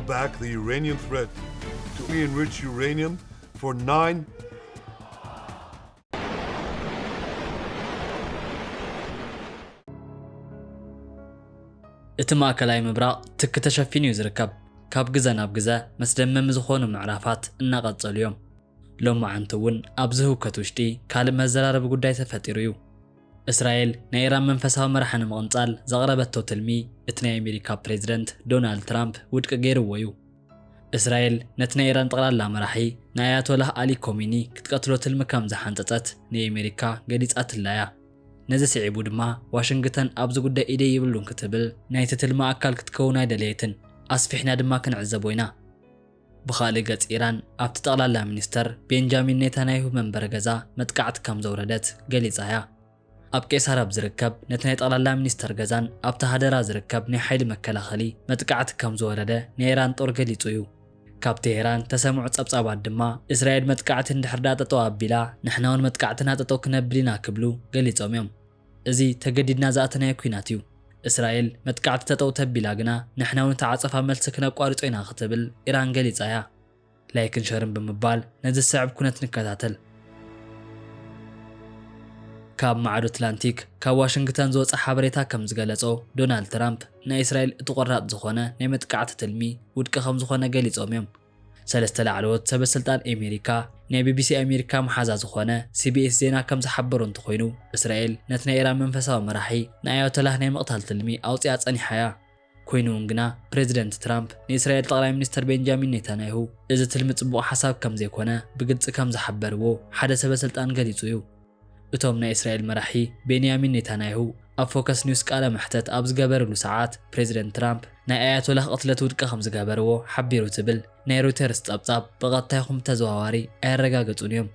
back the Iranian threat to enrich uranium for nine እቲ ማእከላይ ምብራቕ ትኪ ተሸፊኑ እዩ ዝርከብ። ካብ ግዘ ናብ ግዘ መስደመሚ ዝኾኑ ምዕራፋት እናቐጸሉ እዮም። ሎማዓንቲ እውን ኣብዚ ህውከት ውሽጢ ካልእ መዘራረቢ ጉዳይ ተፈጢሩ እዩ። እስራኤል ናይ ኢራን መንፈሳዊ መራሒ ንምቕንጻል ዘቕረበቶ ትልሚ እቲ ናይ ኣሜሪካ ፕሬዝደንት ዶናልድ ትራምፕ ውድቂ ገይርዎ እዩ። እስራኤል ነቲ ናይ ኢራን ጠቕላላ መራሒ ንኣያቶላህ ኣሊ ኮሚኒ ክትቀትሎ ትልሚ ከም ዝሓንጸጸት ንኣሜሪካ ገሊጻትላ እያ። ነዚ ስዒቡ ድማ ዋሽንግተን ኣብዚ ጉዳይ ኢደይ የብሉን ክትብል ናይቲ ትልሚ ኣካል ክትከውን ኣይደለየትን። ኣስፊሕና ድማ ክንዕዘቦ ኢና። ብኻልእ ገጽ ኢራን ኣብቲ ጠቕላላ ሚኒስተር ቤንጃሚን ኔታንያሁ መንበሪ ገዛ መጥቃዕቲ ከም ዘውረደት ገሊጻ እያ። ኣብ ቄሳር ኣብ ዝርከብ ነቲ ናይ ጠቕላላ ሚኒስተር ገዛን ኣብቲ ሃደራ ዝርከብ ናይ ሓይሊ መከላኸሊ መጥቃዕቲ ከም ዝወረደ ናይ ኢራን ጦር ገሊጹ እዩ። ካብ ቴሄራን ተሰምዑ ጸብጻባት ድማ እስራኤል መጥቃዕቲ እንድሕር ደኣ ጠጠው ኣቢላ ንሕና እውን መጥቃዕትና ጠጠው ክነብል ኢና ክብሉ ገሊጾም እዮም። እዚ ተገዲድና ዝኣተናዮ ኲናት እዩ። እስራኤል መጥቃዕቲ ጠጠው ተቢላ ግና ንሕና እውን እቲ ዓጸፋ መልሲ ክነቋርጾ ኢና ክትብል ኢራን ገሊጻ እያ። ላይክን ሸርን ብምባል ነዚ ዝስዕብ ኩነት ንከታተል። ካብ ማዕዶ ኣትላንቲክ ካብ ዋሽንግተን ዝወጸ ሓበሬታ ከም ዝገለጾ ዶናልድ ትራምፕ ናይ እስራኤል እቲ ቆራጥ ዝኾነ ናይ መጥቃዕቲ ትልሚ ውድቂ ከም ዝኾነ ገሊጾም እዮም። ሰለስተ ላዕለዎት ሰበ ስልጣን ኣሜሪካ ናይ ቢቢሲ ኣሜሪካ መሓዛ ዝኾነ ሲቢኤስ ዜና ከም ዝሓበሮ እንተኾይኑ እስራኤል ነቲ ናይ ኢራን መንፈሳዊ መራሒ ንኣያቶላህ ናይ ምቕታል ትልሚ ኣውፂኣ ጸኒሓ እያ። ኮይኑ እውን ግና ፕሬዚደንት ትራምፕ ንእስራኤል ጠቕላይ ሚኒስትር ቤንጃሚን ኔታንያሁ እዚ ትልሚ ጽቡቕ ሓሳብ ከም ዘይኮነ ብግልጺ ከም ዝሓበርዎ ሓደ ሰበ ስልጣን ገሊጹ እዩ። እቶም ናይ እስራኤል መራሒ ቤንያሚን ኔታንያሁ ኣብ ፎከስ ኒውስ ቃለ መሕተት ኣብ ዝገበርሉ ሰዓት ፕሬዚደንት ትራምፕ ናይ ኣያቶላህ ቅትለት ውድቂ ከም ዝገበርዎ ሓቢሩ ትብል ናይ ሮይተርስ ጸብጻብ ብቐጥታ ይኹን ብተዘዋዋሪ ኣየረጋገጹን እዮም።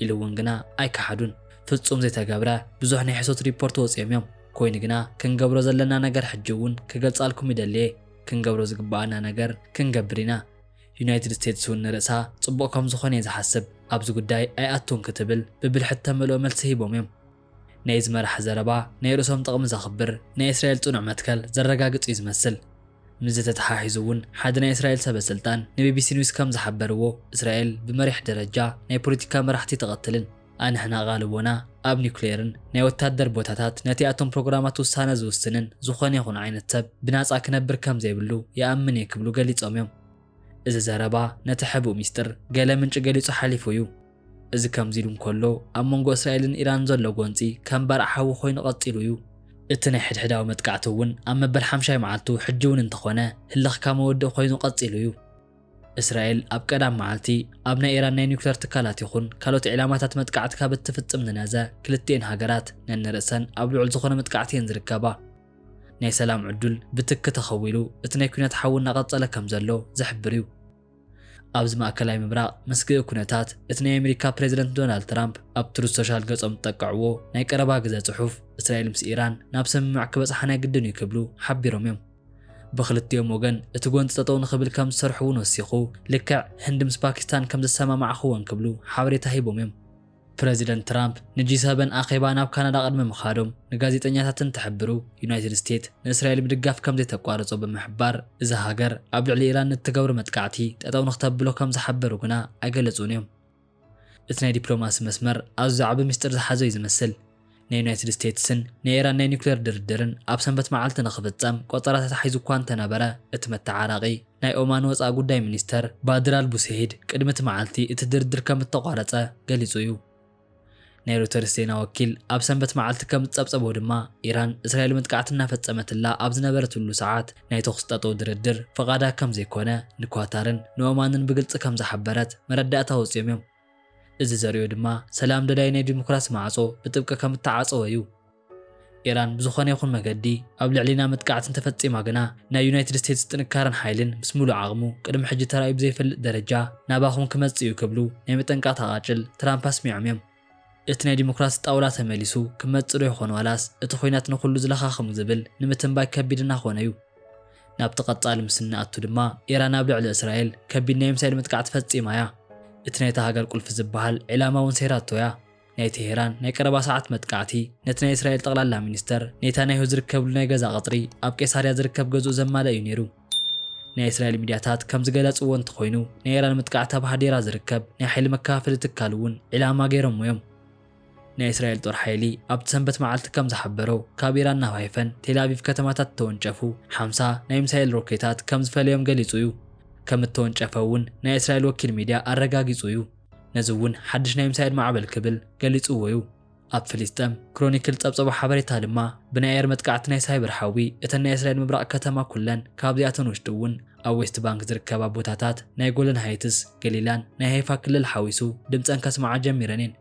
ኢሉ እውን ግና ኣይከሓዱን። ፍጹም ዘይተገብረ ብዙሕ ናይ ሕሶት ሪፖርት ወፂኦም እዮም። ኮይኑ ግና ክንገብሮ ዘለና ነገር ሕጂ እውን ክገልጻልኩም ይደልየ። ክንገብሮ ዝግባኣና ነገር ክንገብር ኢና። ዩናይትድ ስቴትስ እውን ንርእሳ ጽቡቕ ከም ዝኾነ እየ ዝሓስብ። ኣብዚ ጉዳይ ኣይኣቱን ክትብል ብብልሕቲ ተመልኦ መልሲ ሂቦም እዮም። ናይ ዝመራሕ ዘረባ ናይ ርእሶም ጥቕሚ ዘኽብር ናይ እስራኤል ጽኑዕ መትከል ዘረጋግጽ እዩ ዝመስል። ምስዚ ተተሓሒዙ እውን ሓደ ናይ እስራኤል ሰበ ስልጣን ንቢቢሲ ኒውስ ከም ዝሓበርዎ እስራኤል ብመሪሕ ደረጃ ናይ ፖለቲካ መራሕቲ ትቐትልን ኣንሕና ኣቓልቦና ኣብ ኒውክሌርን ናይ ወታደር ቦታታት ነቲ ኣቶም ፕሮግራማት ውሳነ ዝውስንን ዝኾነ ይኹን ዓይነት ሰብ ብናጻ ክነብር ከም ዘይብሉ ይኣምን እየ ክብሉ ገሊጾም እዮም። እዚ ዘረባ ነቲ ሕቡእ ሚስጥር ገለ ምንጪ ገሊጹ ሓሊፉ እዩ። እዚ ከምዚ ኢሉ እንከሎ ኣብ መንጎ እስራኤልን ኢራን ዘሎ ጎንጺ ከም ባርዕ ሓዊ ኮይኑ ቀጺሉ እዩ። እቲ ናይ ሕድሕዳዊ መጥቃዕቲ እውን ኣብ መበል ሓምሻይ መዓልቱ ሕጂ እውን እንተኾነ ህልኽ ካብ መወድእ ኮይኑ ቀጺሉ እዩ። እስራኤል ኣብ ቀዳም መዓልቲ ኣብ ናይ ኢራን ናይ ኒውክለር ትካላት ይኹን ካልኦት ዒላማታት መጥቃዕቲ ካብ እትፍጽም ዝነዘ ክልቲኤን ሃገራት ነንርእሰን ኣብ ልዑል ዝኾነ መጥቃዕቲ እየን ዝርከባ። ናይ ሰላም ዕዱል ብትኪ ተኸዊሉ እቲ ናይ ኲናት ሓዊ እናቐጸለ ከም ዘሎ ዝሕብር እዩ። ኣብዚ ማእከላይ ምብራቕ መስግኢ ኩነታት እቲ ናይ ኣሜሪካ ፕሬዚደንት ዶናልድ ትራምፕ ኣብ ትሩዝ ሶሻል ገጾም ዝጠቅዕዎ ናይ ቀረባ ግዘ ጽሑፍ እስራኤል ምስ ኢራን ናብ ስምምዕ ክበጽሓ ናይ ግድን እዩ ክብሉ ሓቢሮም እዮም። ብክልቲኦም ወገን እቲ ጎንፂ ጠጠው ንኽብል ከም ዝሰርሑ እውን ወሲኹ፣ ልክዕ ህንዲ ምስ ፓኪስታን ከም ዝሰማማዕኽወን ክብሉ ሓበሬታ ሂቦም እዮም። ፕረዚደንት ትራምፕ ንጂ ሰበን ኣኼባ ናብ ካናዳ ቅድሚ ምኻዶም ንጋዜጠኛታት እንትሕብሩ፣ ዩናይትድ ስቴትስ ንእስራኤል ምድጋፍ ከም ዘይተቋርጾ ብምሕባር፣ እዛ ሃገር ኣብ ልዕሊ ኢራን ንትገብሮ መጥቃዕቲ ጠጠው ንክተብሎ ከም ዝሓበሩ ግና ኣይገለጹን እዮም። እቲ ናይ ዲፕሎማሲ መስመር ኣዝዩ ዓቢ ምስጢር ዝሓዘ እዩ ዝመስል። ናይ ዩናይትድ ስቴትስን ናይ ኢራን ናይ ኒውክሌር ድርድርን ኣብ ሰንበት መዓልቲ ንኽፍጸም ቆጸራ ተታሒዙ እኳ እንተነበረ፣ እቲ መተዓራቒ ናይ ኦማን ወጻኢ ጉዳይ ሚኒስተር ባድር ኣል ቡሰይድ ቅድሚ እቲ መዓልቲ እቲ ድርድር ከም እተቋረጸ ገሊጹ እዩ። ናይ ሮይተርስ ዜና ወኪል ኣብ ሰንበት መዓልቲ ከም ዝጸብጸቦ ድማ፣ ኢራን እስራኤል መጥቃዕቲ እናፈጸመትላ ኣብ ዝነበረትሉ ሰዓት ናይ ተኹሲ ጠጠው ድርድር ፍቓዳ ከም ዘይኮነ ንኳታርን ንኦማንን ብግልጺ ከም ዝሓበረት መረዳእታ ኣውጺኦም እዮም። እዚ ዘርእዮ ድማ ሰላም ደላይ ናይ ዲሞክራሲ ማዕጾ ብጥብቂ ከም እተዓጸወ እዩ። ኢራን ብዝኾነ ይኹን መገዲ ኣብ ልዕሊና መጥቃዕቲ እንተፈጺማ ግና ናይ ዩናይትድ ስቴትስ ጥንካረን ሓይልን ምስ ሙሉእ ዓቕሙ ቅድሚ ሕጂ ተራእዩ ብዘይፈልጥ ደረጃ ናባኹም ክመጽእ እዩ ክብሉ ናይ መጠንቀቕታ ቃጭል ትራምፕ ኣስሚዖም እዮም። እቲ ናይ ዲሞክራሲ ጣውላ ተመሊሱ ክመጽእ ዶ ይኾን ዋላስ እቲ ኹናት ንኹሉ ዝለኻኽም ዝብል ንምትንባይ ከቢድ እናኾነ እዩ። ናብቲ ቀጻሊ ምስ እንኣቱ ድማ ኢራን ኣብ ልዕሊ እስራኤል ከቢድ ናይ ሚሳይል መጥቃዕቲ ፈጺማ እያ። እቲ ናይታ ሃገር ቁልፊ ዝበሃል ዕላማ እውን ሰይራቶ እያ። ናይ ቴሄራን ናይ ቀረባ ሰዓት መጥቃዕቲ ነቲ ናይ እስራኤል ጠቕላላ ሚኒስተር ኔታንያሁ ዝርከብሉ ናይ ገዛ ቀጽሪ ኣብ ቄሳርያ ዝርከብ ገዝኡ ዘማልአ እዩ ነይሩ። ናይ እስራኤል ሚድያታት ከም ዝገለጽዎ እንተኾይኑ፣ ናይ ኢራን መጥቃዕቲ ኣብ ሃዴራ ዝርከብ ናይ ሓይሊ መከፋፈሊ ትካል እውን ዒላማ ገይሮምዎ እዮም። ናይ እስራኤል ጦር ሓይሊ ኣብቲ ሰንበት መዓልቲ ከም ዝሓበሮ፣ ካብ ኢራን ናብ ሃይፈን ቴል ኣቪቭ ከተማታት እተወንጨፉ ሓምሳ ናይ ሚሳኤል ሮኬታት ከም ዝፈለዮም ገሊጹ እዩ። ከም እተወንጨፈ እውን ናይ እስራኤል ወኪል ሚድያ ኣረጋጊጹ እዩ። ነዚ እውን ሓድሽ ናይ ሚሳኤል ማዕበል ክብል ገሊጽዎ እዩ። ኣብ ፍልስጤም ክሮኒክል ጸብጸቦ ሓበሬታ ድማ፣ ብናይ ኣየር መጥቃዕቲ ናይ ሳይበር ሓዊ እተን ናይ እስራኤል ምብራቕ ከተማ ኩለን፣ ካብዚኣተን ውሽጢ እውን ኣብ ዌስት ባንክ ዝርከባ ቦታታት ናይ ጎለን ሃይትስ፣ ገሊላን ናይ ሃይፋ ክልል ሓዊሱ ድምጸን ከስምዓ ጀሚረን እየን።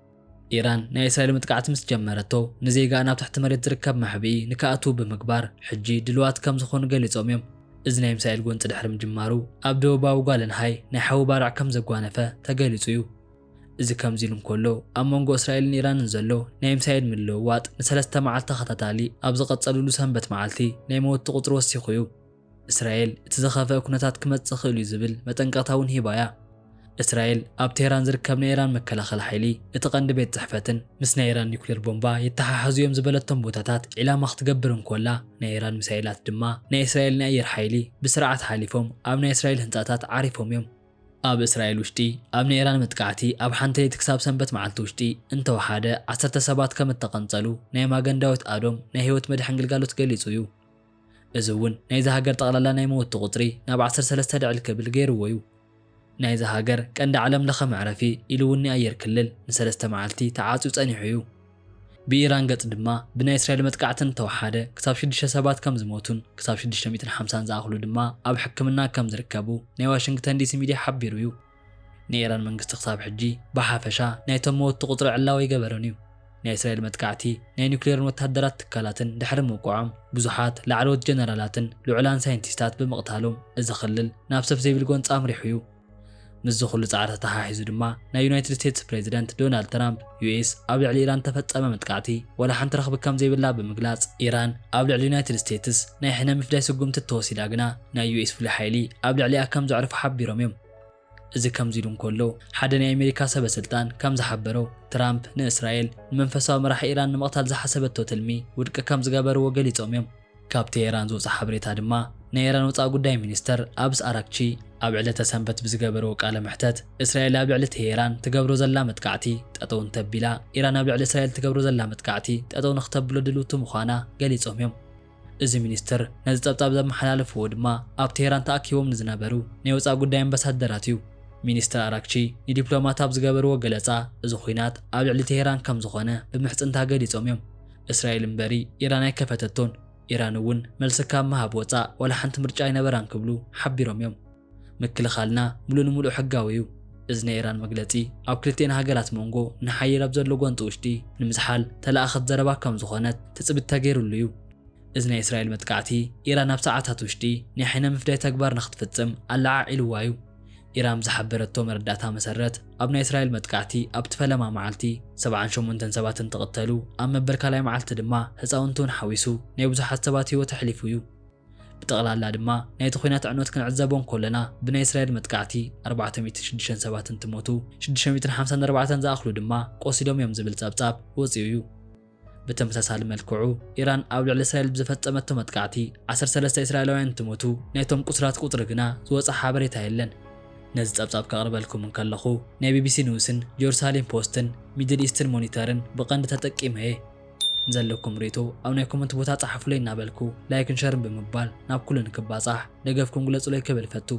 ኢራን ናይ እስራኤል መጥቃዕቲ ምስ ጀመረቶ፣ ንዜጋኣ ናብ ትሕቲ መሬት ዝርከብ መሕብኢ ንክኣትዉ ብምግባር ሕጂ ድልዋት ከም ዝኾኑ ገሊጾም እዮም። እዚ ናይ ሚሳኤል ጎንጺ ድሕሪ ምጅማሩ፣ ኣብ ደቡባዊ ጓለን ሃይ ናይ ሓዊ ባርዕ ከም ዘጓነፈ ተገሊጹ እዩ። እዚ ከምዚ ኢሉ እንከሎ፣ ኣብ መንጎ እስራኤልን ኢራንን ዘሎ ናይ ሚሳኤል ምልውዋጥ ንሰለስተ መዓልቲ ተኸታታሊ ኣብ ዝቐጸሉሉ ሰንበት መዓልቲ ናይ መወቲ ቁጽሪ ወሲኹ እዩ። እስራኤል እቲ ዝኸፍአ ኩነታት ክመጽእ ይኽእል እዩ ዝብል መጠንቀቕታ እውን ሂባ እያ። እስራኤል ኣብ ቴህራን ዝርከብ ናይ ኢራን መከላኸሊ ሓይሊ፣ እቲ ቀንዲ ቤት ጽሕፈትን ምስ ናይ ኢራን ኒውክሌር ቦምባ የተሓሓዙ እዮም ዝበለቶም ቦታታት ዒላማ ክትገብር እንኮላ፣ ናይ ኢራን ሚሳኤላት ድማ ናይ እስራኤል ናይ ኣየር ሓይሊ ብስርዓት ሓሊፎም ኣብ ናይ እስራኤል ህንጻታት ዓሪፎም እዮም። ኣብ እስራኤል ውሽጢ ኣብ ናይ ኢራን መጥቃዕቲ ኣብ ሓንቲ ለይቲ ክሳብ ሰንበት መዓልቲ ውሽጢ እንተወሓደ ዓሰርተ ሰባት ከም እተቐንጸሉ ናይ ማገን ዳዊት ኣዶም ናይ ህይወት መድሕን ግልጋሎት ገሊጹ እዩ። እዚ እውን ናይዛ ሃገር ጠቕላላ ናይ መወቲ ቁጽሪ ናብ ዓሰርተ ሰለስተ ልዕል ክብል ገይርዎ እዩ። ናይዛ ሃገር ቀንዲ ዓለም ለኸ መዕረፊ ኢሉ እውን ናይ ኣየር ክልል ንሰለስተ መዓልቲ ተዓጽዩ ጸኒሑ እዩ። ብኢራን ገጽ ድማ ብናይ እስራኤል መጥቃዕቲ እንተወሓደ ክሳብ ሽዱሽተ ሰባት ከም ዝሞቱን ክሳብ ሽዱሽተ ሚእትን ሓምሳን ዝኣኽሉ ድማ ኣብ ሕክምና ከም ዝርከቡ ናይ ዋሽንግተን ዲሲ ሚድያ ሓቢሩ እዩ። ናይ ኢራን መንግስቲ ክሳብ ሕጂ ብሓፈሻ ናይቶም መወቲ ቁጽሪ ዕላዊ ኣይገበረን እዩ። ናይ እስራኤል መጥቃዕቲ ናይ ኒውክሌርን ወታደራት ትካላትን ድሕሪ ምውቃዖም፣ ብዙሓት ላዕለዎት ጀነራላትን ልዑላን ሳይንቲስታት ብምቕታሎም፣ እዚ ክልል ናብ ሰፍ ዘይብል ጎንፂ ኣምሪሑ እዩ። ምስዚ ኩሉ ጻዕሪ ተተሓሒዙ ድማ ናይ ዩናይትድ ስቴትስ ፕሬዚደንት ዶናልድ ትራምፕ፣ ዩ ኤስ ኣብ ልዕሊ ኢራን ተፈጸመ መጥቃዕቲ ዋላ ሓንቲ ረኽቢ ከም ዘይብላ ብምግላጽ፣ ኢራን ኣብ ልዕሊ ዩናይትድ ስቴትስ ናይ ሕነ ምፍዳይ ስጉምቲ እተወሲዳ ግና ናይ ዩ ኤስ ፍሉይ ሓይሊ ኣብ ልዕሊኣ ከም ዘዕርፎ ሓቢሮም እዮም። እዚ ከምዚ ኢሉ እንከሎ፣ ሓደ ናይ ኣሜሪካ ሰበ ስልጣን ከም ዝሓበሮ፣ ትራምፕ ንእስራኤል ንመንፈሳዊ መራሒ ኢራን ንምቕታል ዝሓሰበቶ ትልሚ ውድቂ ከም ዝገበርዎ ገሊጾም እዮም። ካብ ቴሄራን ዝወጸ ሓበሬታ ድማ፣ ናይ ኢራን ወጻኢ ጉዳይ ሚኒስተር ኣብስ ኣራክቺ ኣብ ዕለተ ሰንበት ብዝገበርዎ ቃለ መሕተት፣ እስራኤል ኣብ ልዕሊ ቴሄራን ትገብሮ ዘላ መጥቃዕቲ ጠጠው እንተቢላ፣ ኢራን ኣብ ልዕሊ እስራኤል ትገብሮ ዘላ መጥቃዕቲ ጠጠው ንክተብሎ ድልውቲ ምዃና ገሊጾም እዮም። እዚ ሚኒስትር ነዚ ጸብጻብ ዘመሓላለፍዎ ድማ ኣብ ቴህራን ተኣኪቦም ንዝነበሩ ናይ ወጻኢ ጉዳይ ኣምባሳደራት እዩ። ሚኒስትር ኣራክቺ ንዲፕሎማት ኣብ ዝገበርዎ ገለጻ፣ እዚ ኹናት ኣብ ልዕሊ ቴህራን ከም ዝኾነ ብምሕጽንታ ገሊጾም እዮም። እስራኤል እምበሪ ኢራን ኣይከፈተቶን፣ ኢራን እውን መልሲ ካብ ምሃብ ወጻእ ዋላ ሓንቲ ምርጫ ኣይነበራን ክብሉ ሓቢሮም እዮም። ምክልኻልና ምሉእ ንምሉእ ሕጋዊ እዩ። እዚ ናይ ኢራን መግለጺ ኣብ ክልቲኤን ሃገራት መንጎ ንሓይል ኣብ ዘሎ ጎንጺ ውሽጢ ንምዝሓል ተለኣኸት ዘረባ ከም ዝኾነት ትጽቢት ተገይሩሉ እዩ። እዚ ናይ እስራኤል መጥቃዕቲ፣ ኢራን ኣብ ሰዓታት ውሽጢ ናይ ሕነ ምፍዳይ ተግባር ንክትፍጽም ኣለዓዒልዋ እዩ። ኢራን ብዝሓበረቶ መረዳእታ መሰረት፣ ኣብ ናይ እስራኤል መጥቃዕቲ ኣብቲ ፈለማ መዓልቲ ሰብዓን ሸሞንተን ሰባት እንትቕተሉ፣ ኣብ መበል ካልኣይ መዓልቲ ድማ ህፃውንቲ እውን ሓዊሱ ናይ ብዙሓት ሰባት ህይወት ኣሕሊፉ እዩ። ብጠቕላላ ድማ ናይቲ ኲናት ዕንወት ክንዕዘቦ እንከለና፣ ብናይ እስራኤል መጥቃዕቲ ኣርባዕተ ሚእትን ሽዱሽተን ሰባት እንትሞቱ፣ ሽዱሽተ ሚእትን ሓምሳን ኣርባዕተን ዝኣኽሉ ድማ ቆሲሎም እዮም ዝብል ጸብጻብ ወጺኡ እዩ። ብተመሳሳሊ መልክዑ፣ ኢራን ኣብ ልዕሊ እስራኤል ብዝፈጸመቶ መጥቃዕቲ ዓሰርተ ሰለስተ እስራኤላውያን እንትሞቱ፣ ናይቶም ቁስላት ቁጽሪ ግና ዝወጸ ሓበሬታ የለን። ነዚ ጸብጻብ ከቕርበልኩም እንከለኹ፣ ናይ ቢቢሲ ኒውስን ጀሩሳሌም ፖስትን ሚድል ኢስትን ሞኒተርን ብቐንዲ ተጠቂመ እየ። ንዘለኩም ርእይቶ ኣብ ናይ ኮመንት ቦታ ጸሓፉለይ እናበልኩ፣ ላይክን ሸርን ብምባል ናብ ኩሉ ንክባጻሕ ደገፍኩም ግለጹለይ ክብል እፈቱ።